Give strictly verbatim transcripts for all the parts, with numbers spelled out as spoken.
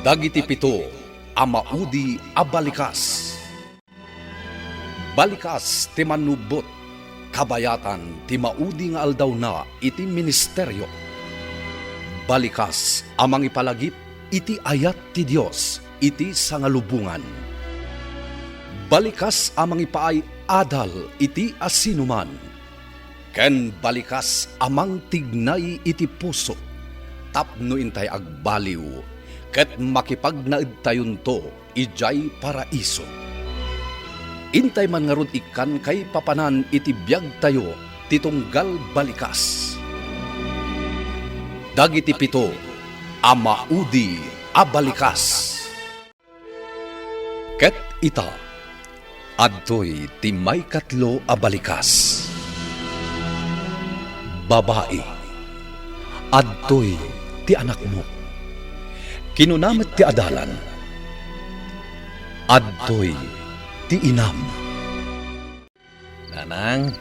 Dagiti pito a maudi a balikas. Balikas ti mannubbot, kabayatan ti maudi nga aldawna iti ministerio. Balikas a mangipalagip iti ayat ti Dios iti sangalubongan. Balikas a mangipaay adal iti asinoman. Ken balikas a mangtignay iti puso tapno intay agbaliw ket makipagnaedtayonto idiay paraiso. Intay man ngarud ikkan kaipapanan iti biagtayo ti tunggal balikas. Dagiti pito a maudi a balikas. Ket ita, adtoy ti maikatlo a balikas. Babai, adtoy ti anakmo. Kinuna met ti adalan, adtoy ti inam. Nanang,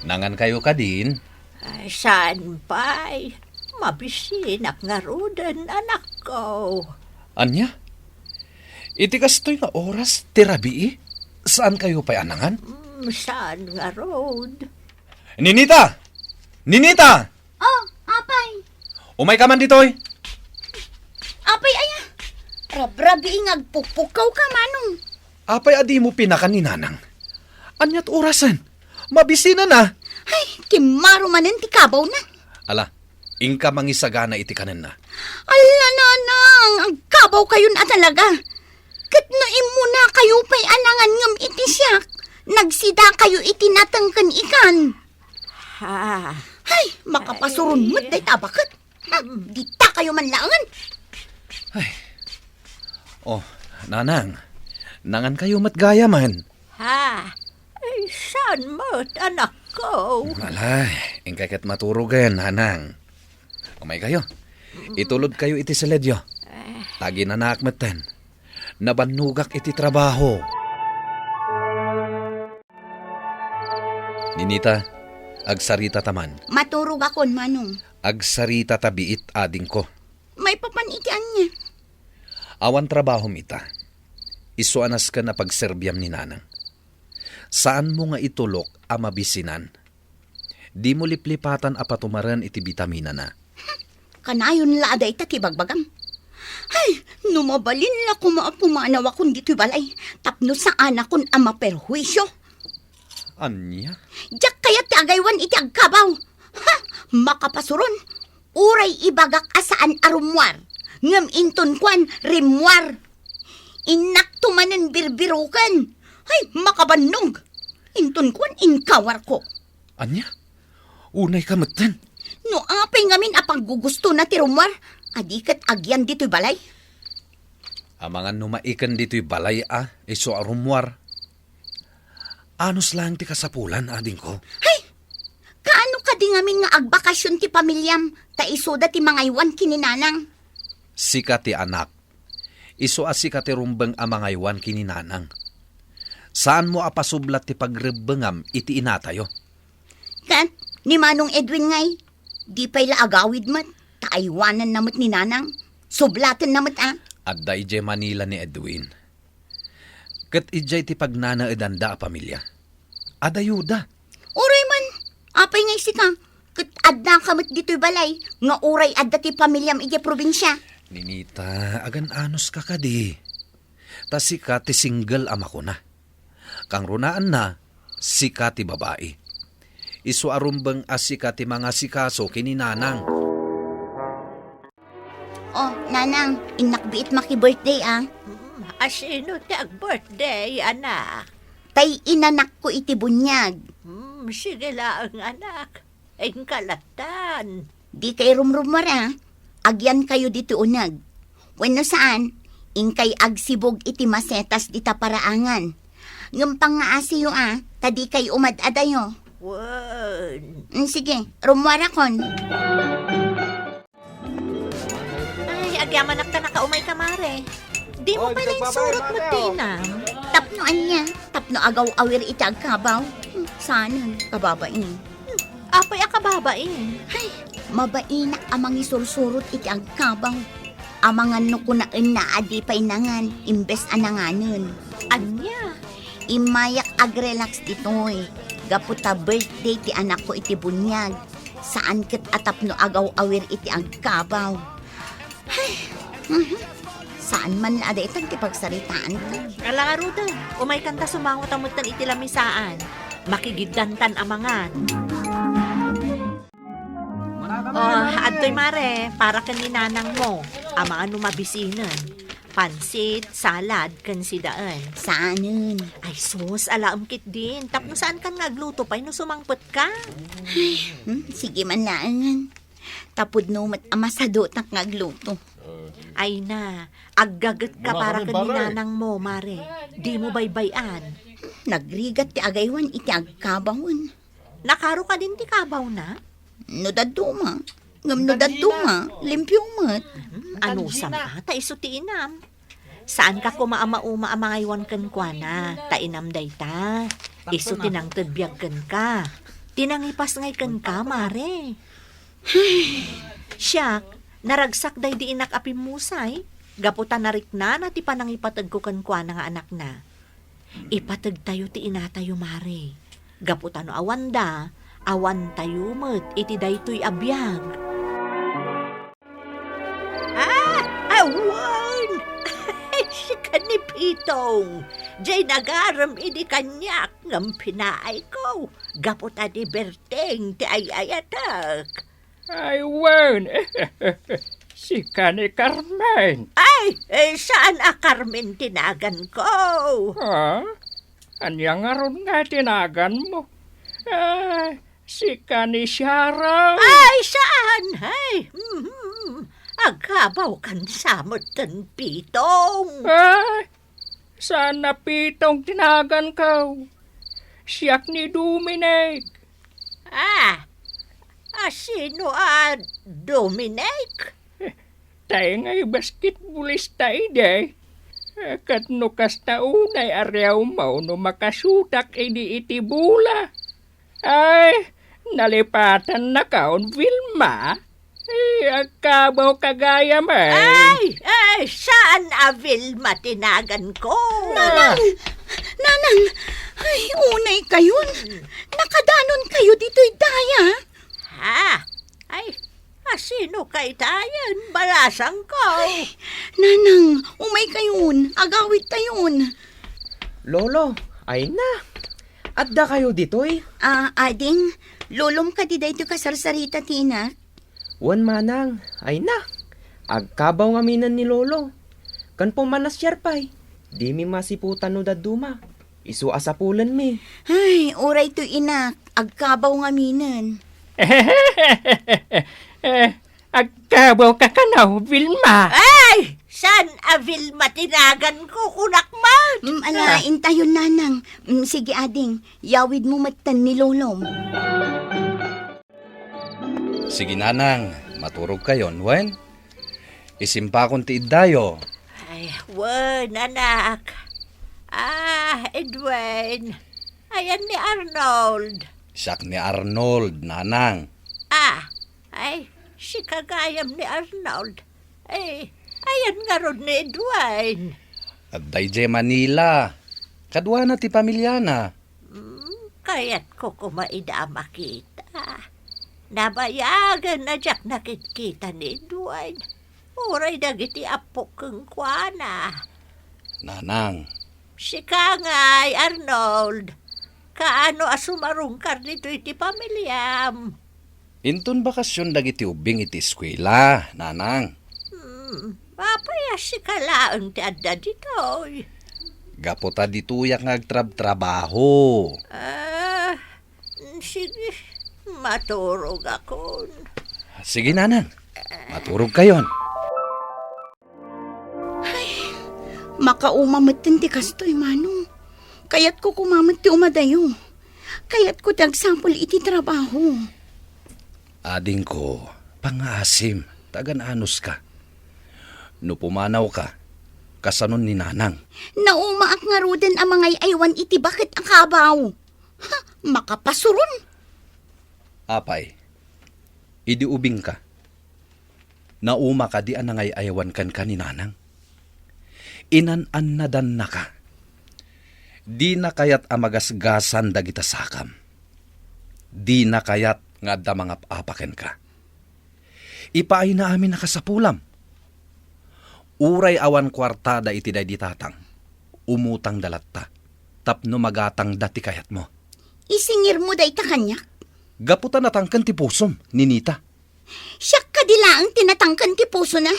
nangankayo kadin? Ay, saan pay? Mabisinak ngaruden, anakko. Ania? Iti kastoy nga oras ti rabii, saankayo pay a nangan? Mm, saan ngarud? Ninita! Ninita! Oh, apay? Umayka man ditoy. Apay aya? Rabrabii nga agpukpukkawka, manong. Apay a dimo pinakan ni nanang? Ania ti orasen? Mabisinanna. Ay, kimmaro manen ti kabawna. Ala, inka mangisagana iti kanenna. Ala, nanang, agkabawkayon a talaga. Ket no immunakayo pay a nangan ngem iti siak, nagsidakayo iti nateng ken ikan. Ha? Ay, makapasuron met dayta a baket. Ha, ditakayo man laengen. Ay. Oh, nanang, nangankayo met gayamen. Ha? Ay, saan met, anakko? Alay, inka ket maturogen, nanang. Umaykayo. Itulodkayo iti siledyo. Eh. Ta aginanaak metten. Nabannogak iti trabaho. Ninita, agsaritata man. Maturogakon, manong. Agsaritata biit, adingko. Maipapan iti ania? Awan trabahom ita. Isu a nasken a pagserbiam ni nanang. Saanmo nga itulok a mabisinan. Dimo liplipatan a patumaren iti bitaminana. Kanayon la a dayta ti ibagbagam. Ay, no mabalin la koma a pumanawakon ditoy balay, tapno saanakon a maperhuisio. Ania? Diak kayat ti agaywan iti agkabaw. Ha! Makapasuron. Uray ibagak a saan a rummuar, ngem inton kuan, rimmuar. Innakto manen birbiroken. Ay, makabannog. Inton kuan, inkawarko. Ania? Unayka metten? No apay ngamin a paggugustona ti rummuar, a di ket agyan ditoy balay? Amangan no maiken ditoy balay a, isu a rummuar. Anus laeng ti kasapulan, adingko. Hay! Kaano kadi ngamin nga agbakasyon ti pamiliam, ta isuda ti mangaywan ken ni nanang? Sika ti anak. Isu a sika ti rumbeng a mangaywan ken ni nanang. Saanmo a pasublat ti pagrebbengam iti inatayo. Ket ni Manong Edwin ngay, di pay la agawid met, ta aywananna met ni nanang. Sublatenna met a. Adda idiay Manila ni Edwin. Ket idiay ti pagnanaedanda a pamilia. Adayoda. Uray man, apay nga isika, ket addaka met ditoy balay, nga uray adda ti pamiliam idiay probinsia. Ninita, agan-anuska kadi. Ta sika ti single a makuna. Kangrunaanna, sika ti babai. Isu a rumbeng a sika ti mangasikaso ken ni nanang. Oh, nanang, innak biit maki-birthday, ah. Hmm, a sino ti ag-birthday, anak? Tay inanakko iti buniag. Hmm, sige laeng, anak. Inka lattan. Dikay rumrummuar, ah. Agyankayo ditoy uneg. Wenno saan, inkay agsibug iti masetas dita paraangan. Ngem pangngaasiyo, ah, ta dikay umad-adayo. Wen. Mm, sige, rummuarakon. Ay, agyamanak ta nakaumayka, mare. Dimo pay la insurot met ti inam. Tapno ania? Tapno agaw-awir iti agkabaw? Hmm, saanen, kababain. Hmm, apay a kababain? Ay, mabainak a mangisursurot iti agkabaw. Amangan no kunaenna a di pay nangan, imbes a nanganen. Ania? Immayak agrelax ditoy. Gapu ta birthday ti anakko iti buniag. Saan ket a tapno agaw-awir iti agkabaw. Ay, mhm. Saan man la a daytan ti pagsaritaanta. Ala ngaruden, umaykanta sumango ta metten iti lamisaan. Makigiddantan amangan. Oh, adtoy mare, para ken ni nanangmo. Amangan no mabisinen. Pansit, salad, ken sidaen. Saanen. Ay sus, alaem ketdin. Tapno saankan nga agluto pay no sumangpetka. Ay, hmm, sige man laengen. Ta pudno met a masadutak nga agluto. Ay na, aggagetka para ken ni nanangmo, mare. Dimo baybay-an. Nagrigat ti agaywan iti agkabawen. Nakaro kadin ti kabawna? No dadduma. Ngem no dadduma, limpio met. Hmm, anusam a, ta isu ti inam. Saanka koma a mauma a mangaywan kenkuana, ta inam dayta. Isu ti nangted biag kenka. Ti nangipasngay kenka, mare. Siak, naragsak daydi inak a pimmusay, gapu ta nariknana ti panangipategko kenkuana nga anakna. Ipategtayo ti inatayo, mare. Gapu ta no awanda, awantayo met iti daytoy a biag. Ah, awan! Sika ni Pitong. Jay nagarem idi kaniak ngem pinaayko. Gapu ta di berteng ti ay-ayatek. Ay, wen. Sika ni Carmen. Ay, eh, saan a Carmen ti naganko? Ha? Ania ngarud nga ti naganmo? Ah, sika ni Sharon. Ay, saan? Ay, mhm. Agkabaw kan sa metten, Pitong. Ay, saan a Pitong ti naganko. Siak ni Dominic. Ah, a sino a Dominic? Tay ngay basketballista idi. Ket no kasta unay a riawmo no makasutak idi iti bola. Ay, nalipatannakon, Vilma. Ay, agkabaw ka gayam, eh. Ay, ay, saan a Vilma ti naganko? Nanang! Nanang! Ay, unay kayon. Nakadanon kayo ditoy daya. Ha? Ay, a sino kay tayen? Balasangko. Ay, Nanang, umay kayon. Agawid tayon. Lolo, ay na. Adda kayo ditoy? Ah, ading, lolom kadi daytoy kasarsarita ti inak? Wen manang, ay na. Agkabaw ngaminen ni Lolo. Ken pumanasiar pay. Dimi masiputan no dadduma. Isu a sapulenmi. Ay, uray toy inak, agkabaw ngaminen. Eh, agkabaw ka kano, Vilma? Ay, saan a Vilma ti naganko, kunak man? Mm, ala, intayon, Nanang. Mm, sige, ading, yawid mo metten ni Lolom. Sige, Nanang, maturog kayon, wen? Isimpakon ti iddayo. Ay, wen, anak. Ah, Edwin. Ayan ni Arnold. Siak ni Arnold, Nanang. Ah, ay, sika gayam ni Arnold. Ay, ayan ngarud ni Edwin. Adda idiay Manila. Kaduana ti pamiliana. Hmm, kayatko koma ida a makita. Nabayagen a diak nakitkita ni Edwin. Uray dagiti appok kenkuana. Nanang. Sika ngay, Arnold. Kaano a sumarungkar ditoy ti pamiliam? Inton bakasion dagiti ubbing iti eskuela, Nanang. Hmm, apay a sika laeng ti adda ditoy? Gapu ta ditoyak nga agtrabtrabaho. Ah, sige, maturogakon. Sige, Nanang. Maturog kayon. Ay, makauma metten ti kastoy, Manong. Kayatko koma met ti umadayo. Kayatko ti agsapul iti trabaho. Adingko, pangngaasim, ta agan-anuska. No pumanawka, kasanon ni Nanang? Naumaak ngaruden a mangay-aywan iti baket a kabaw. Ha, makapasuron. Apay, idi ubingka, Nauma kadi a nangay-ayawan kenka ni Nanang? Inan-annadannaka. Dina kayat a magasgasan dagita sakam. Dina kayat nga adda mangap-apa kenka. Ipaayna amin a kasapulam. Uray awan kuartada iti daydi tatang, umutangda latta tapno magatangda ti kayatmo. Isingirmo dayta kaniak? Gapu ta natangken ti pusom, Ninita. Siak kadi laeng ti natangken ti pusona.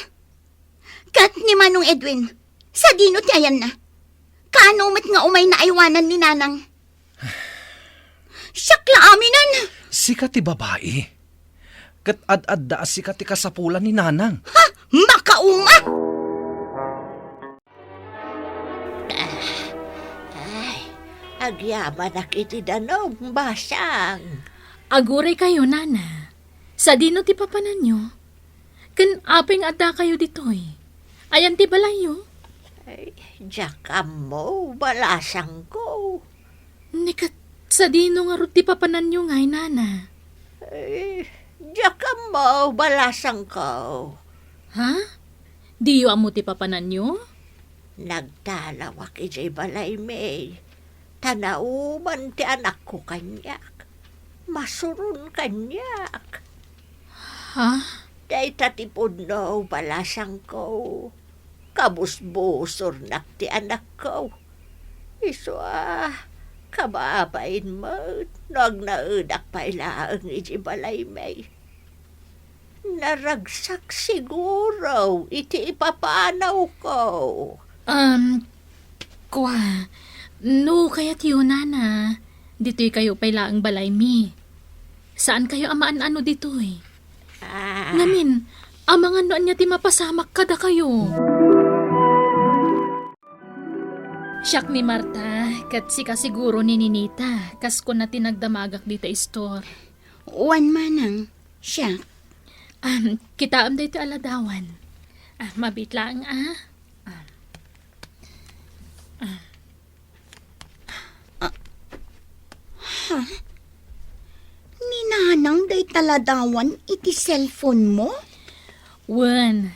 Ket ni Manong Edwin, sadino ti ayanna? Kaano met nga umayna aywanan ni Nanang? Siak la aminen! Sika ti babai. Ket ad-adda a sika ti kasapulan ni Nanang. Ha? Makauma! Ay, agyamanak iti danum, basang. Aguray kayo, Nana. Sadino ti papananyo? Ken apay nga adda kayo ditoy? Ayan ti balayyo? Ay, diak ammo, balasangko. Ni ket sadino ngarud ti papananyo ngay, Nana? Ay, diak ammo, balasangko. Ha? Diyo ammo ti papananyo? Nagtalawak idiay balaymi, ta nauman ti anakko kaniak. Masuron kaniak. Ha? Dayta ti pudno, balasangko. Kabusbusornak ti anakko. Isu a, kababain met no agnaedak pay laeng idiay balaymi. Naragsak siguro iti ipapanawko. Um, kua, no kayatyo, Nana, ditoy kayo pay laeng balaymi. Saan kayo a maan-ano ditoy? Ah. Ngamin, amangan no ania ti mapasamak kadakayo. Siak ni Marta, ket sika siguro ni Ninita, kas kuna ti nagdamagak dita istor. Wen, manang, siak. Ah, kitaem daytoy a ladawan. Ah, mabiit laeng, ah. Ah. Ah. Ah. Ha? Ni Nanang dayta ladawan iti cellphone mo? Wen,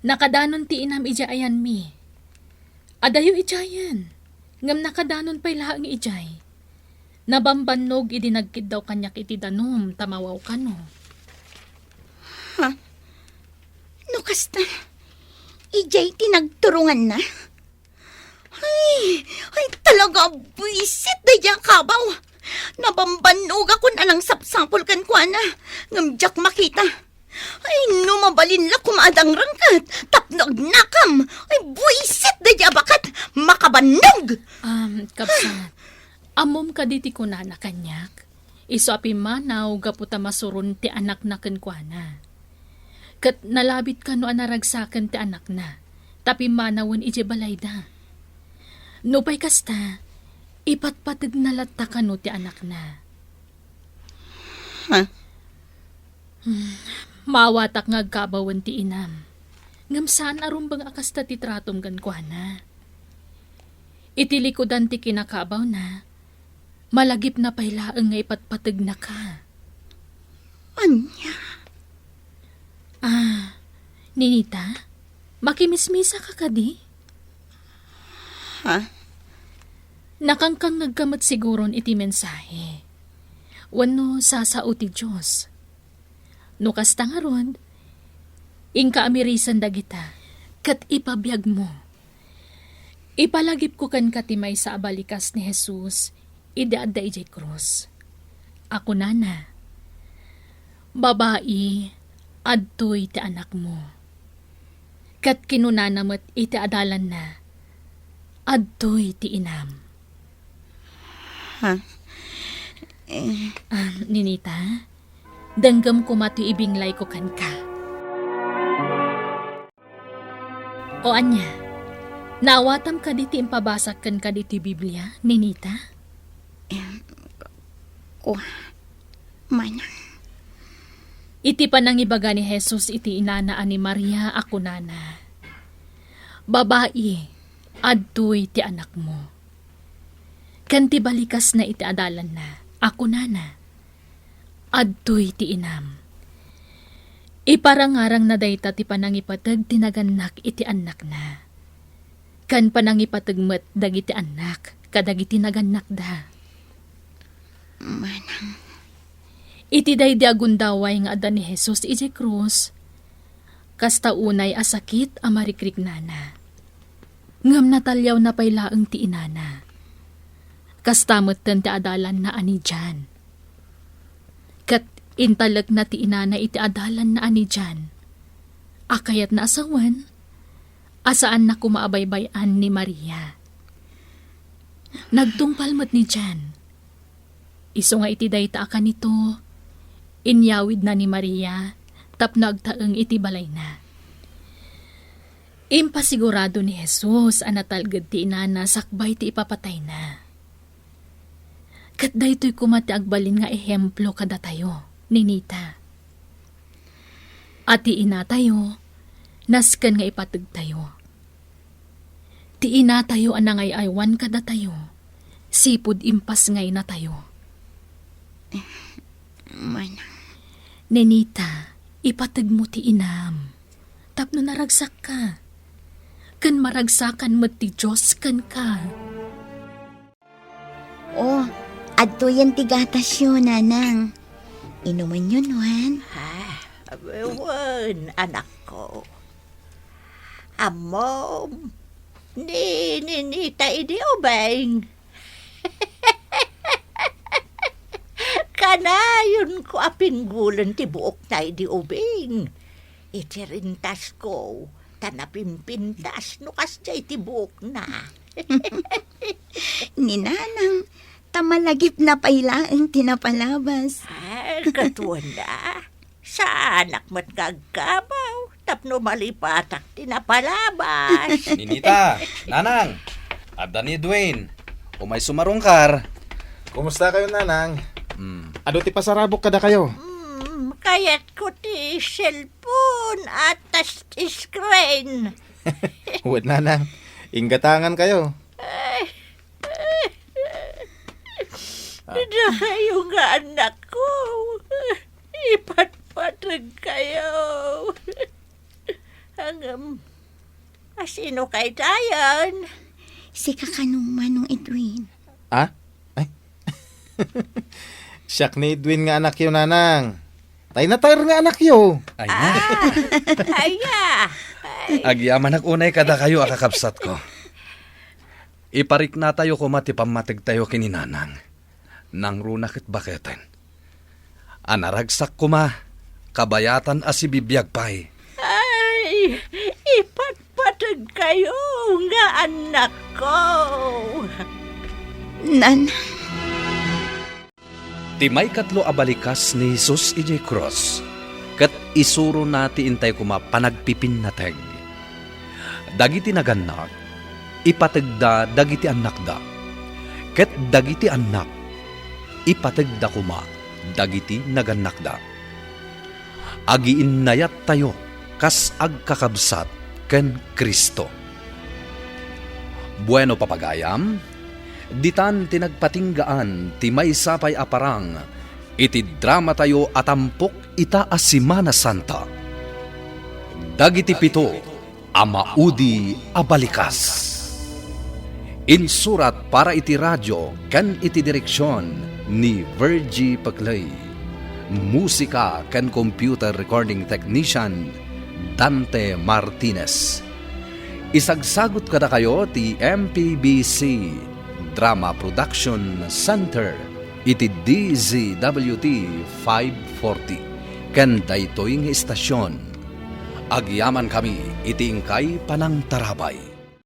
nakadanon ti inam idiay ayanmi. Adayo idiayen, ngem nakadanon pay laeng idiay. Nabambannog idi nagkiddaw kaniak iti danum ta mawaw kano. Ha? No kasta, idiay ti nagturonganna? Ay, ay, talaga, buisit daydiay a kabaw. Nabambannogakon a nangsapsapul kenkuana, ngem diak makita. Ay, no mabalin la koma a dangrangket tapno agnakam. Ay, buisit daydiay a baket, makabannog! Um, kabsat, ammom kadi ti kunana kaniak? Isu a pimmanaw gapu ta masuron ti anakna kenkuana. Ket nalabit kano a naragsaken ti anakna, ta pimmanawen idiay balayda. Nupay kasta, ipatpategna latta kano ti anakna. Ha? Hmm, maawatak nga agkabawen ti inam. Ngem saan a rumbeng a kasta ti tratom kenkuana. Iti likudan ti kinakabawna, malagipna pay laeng nga ipatpategnaka. Ania? Ah, Ninita, makimismisaka kadi? Ha? Nakangkangngegka met siguron iti mensahe. Wenno sasao ti Dios. No kasta ngarud, inka a mirisen dagita, ket ipabiagmo. Ipalagipko kenka ti maysa a balikas ni Jesus idi adda idiay krus. A kunana, "Babai, adtoy ti anakmo." Ket kinunana met iti adalanna, "Adtoy ti inam." Ha? Eh. Ah, Ninita, denggem koma ti ibinglayko kenka. O ania, naawatam kadi ti impabasak kenka ditoy Biblia, Ninita? Em, kua, manang. Iti panangibaga ni Jesus iti inana a ni Maria a kunana, "Babai, adtoy ti anakmo." Ken ti balikasna iti adalanna a kunana, "Adtoy ti inam." Iparangarangna dayta ti panangipateg ti nagannak iti annakna, ken panangipateg met dagiti annak kadagiti nagannakda. Manang. Iti daydi a gundaway nga adda ni Jesus idiay krus, kasta unay a sakit a marikriknana. Ngem nataliawna pay laeng ti inana. Kasta metten ti adalanna a ni Jan. Ket intalekna ti inana iti adalanna a ni Jan, a kayatna a sawen, a saanna koma a baybay-an ni Maria. Nagtungpal met ni Jan. Isu nga iti dayta a kanito, inyawidna ni Maria tapno agtaeng iti balayna. Impasigurado ni Jesus a natalged ti inana sakbay ti ipapatayna. Ket daytoy koma ti agbalin nga ehemplo kadatayo, ninita. A ti inatayo, nasken nga ipategtayo. Ti inatayo a nangay-aywan kadatayo, sipud impasngaynatayo. Manang. Nenita, ipategmo ti inam, tapno naragsakka, ken maragsakan met ti Dios kenka. O, adtoyen ti gatasyo, Nanang. Inumenyon, wen? Ah, wen, anakko. Ammom, ni, ni, ninita idi ubing. Kanayonko a pinggulen ti buokna idi ubing. Iti rintasko, ta napimpintas no kasdiay ti buokna. Ni Nanang, ta malagipna pay laeng ti napalabas. Ah, katuenda. Saanak met nga agkabaw tapno malipatak ti napalabas. Ninita, Nanang, adda ni Edwin. Umayso marungkar. Kumusta kayo, Nanang? Hmm. Adu ti pasarabok kadakayo? Hmm, kayatko ti cellphone a touch screen. Wen, Nanang, inggatangan kayo. Ay. Dakayo nga annakko, ipatpateg kayo. Ngem, asino kay dayan? Sika kano, Manong Edwin? Ah? Ay. Siak ni Edwin nga anakyo, Nanang. Tay natayr nga anakyo. Ay na. Ah, aya. Ay. Agyamanak unay kadakayo a kakabsatko. Ipariknatayo koma ti pammategtayo ken ni Nanang. Nangruna ket baketen. A naragsak koma, kabayatan a sibibiag pay. Ay, ipatpateg kayo nga annakko. Nanang. Ti maikatlo a balikas ni Jesus idiay krus, ket isurona ti intay koma panagpipinnateg. Dagiti nagannak, ipategda dagiti annakda, ket dagiti annak, ipategda koma dagiti nagannakda. Agiinnayattayo kas agkakabsat ken Cristo. Bueno, papagayam, ditan ti nagpatinggaan ti maysa pay a parang iti dramatayo a tampok ita a Semana Santa. Dagiti pito a maudi a balikas. Insurat para iti radio ken iti direksion ni Virgie Peclay. Musika ken computer recording technician, Dante Martinez. Isagsagut kadakayo ti M P B C Drama Production Center iti D Z W T five forty. Ken daytoy nga istasion, agyamankami iti inkay panangtarabay.